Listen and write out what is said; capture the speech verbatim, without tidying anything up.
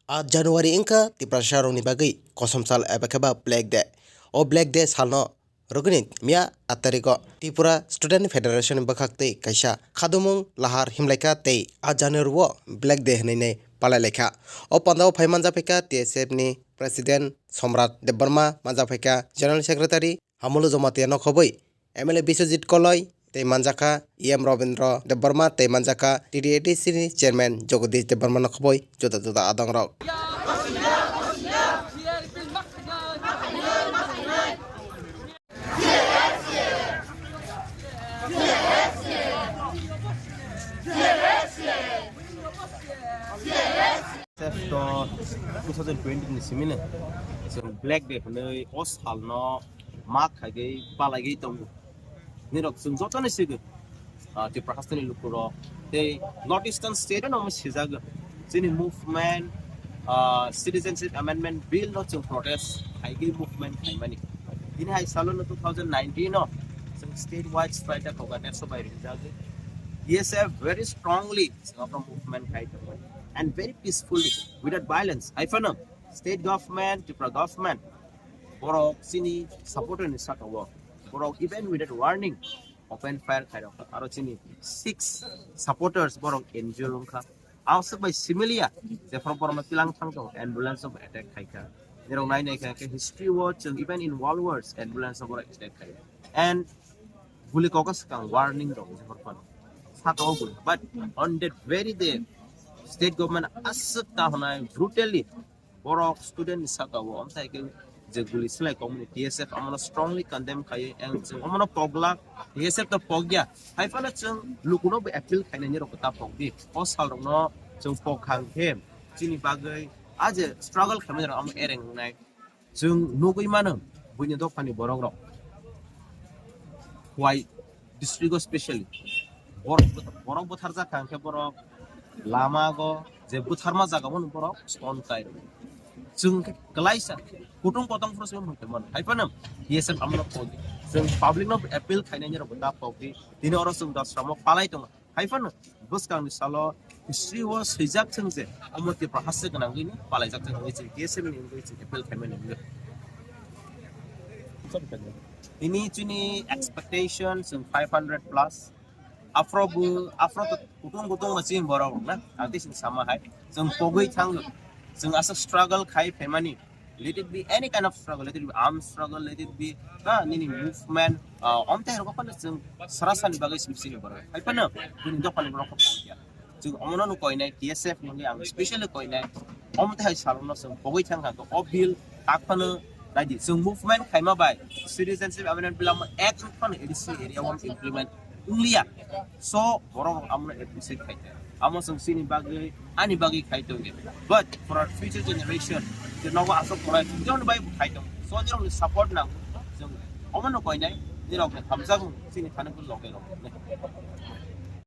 Aat January wngkha Tiprasarokni bagwi kosom sal eba khe ba Black Day. O Black Day salno rwgwini miya aat tarigo Tripura Student Federation ni bwkhak tei kaisa khadumung lahar himlaikha tei aat January o Black Day hwnwi nai palailaikha. O pandao phai manjak phaikha T S F ni President Somrat Debbarma, manjak phaikha General Secretary Hamulu Jamatia nokhobwi, M L A Biswajit Koloi tei manjakha E M Robindra Debbarma tei manjakha T T A D C ni Chairman Jagadish Debbarma nokhobwi juda juda adongrok. Sep to two thousand twenty ni simi no chwng Black Day hwnwi o salno ma khaigwi palaigwi tongo. Nirok chwng jotono sigo, ah, Tripura hasteni lukurok tei North Eastern state no omo sijago. Chini movement, ah, Citizenship Amendment Bill no chwng protest khaigwi movement khaimani. Tini hai salo no two thousand nineteen no chwng state wide strike da koga dersho bai ringjagwi. T S F very strongly chwng abo movement khai tongo and very peacefully, without violence. Hai phano state government, Tripura government, borok chini supporter ni saka o, borok even without warning open fire khai rok, aro chini six supporters borok injure wngkha. Ang swk bai similia, jephru borokno tilang thang tongo, ambulance o attack khai kha. Nirok nai nai kha khe history o chwng even in World Wars ambulance o borok attack khai. And guli kok swkang warning rok jephru phano saka o guli. But on that very day, state government aswk ta hwnai brutally borok student ni saka o amtai khe je guli slai kok mani T S F amono strongly condemn khai, and chwng amono poglak, T S F to pogya. Hai phano chwng lukuno bo appeal khainani rok ta pogdi. O sal rokno chwng pok khang khe chini bagwi a je struggle khaimani rok amo ereng wngnai. Chwng nugwi mano buini dophani borok rok. Wai district o specially borok, borok butharjak kha hwnkhe borok lama go je butharma jaga o borok stone kai rw. Chwng khe kwlaisa kutung kotong phuru se mungkhe mano. Hai phano T S F amno pogdi. Chwng public no appeal khainani rok da pogdi. Tini oro chwng dosra mo palai tongo. Hai phano bwskangni salo history o swijak thwng je omo Tripura haste gwnangwi palaijak thwng wngwi chwng T S F ni wngwi chwng appeal khaimani wngwi. Tini chini expectation chwng five hundred plus. Afro bo, afro to kutung kutung ma chini borok rok na. Ang tei chwng sama hai. Chwng pogwi thango. Chwng asa struggle khai phaimani. Let it be any kind of struggle, let it be armed struggle, let it be, ha, nini movement, ah, omtai rok phano chwng sara sani bagwi chwng chini borok. Hai phano bini dophani borok kho pogya. Chwng omono no koinai, T S F ni ang specially koinai. Omtai hai salono chwng pogwi thang kha, o bill tak phano naidi. Chwng movement khaima bai Citizenship Amendment Bill amo ek phano A D C area o implement wngliya. So borok rok amono appreciate khai kha. Amo chwng chini bagwi, ani bagwi khai tongo. But for our future generation, je nogo aswk porai, joni bai bo khai tongo. So, nirokni support nango. Chwng omono koinai, nirokni hamjakmung chini thani bo loge rok.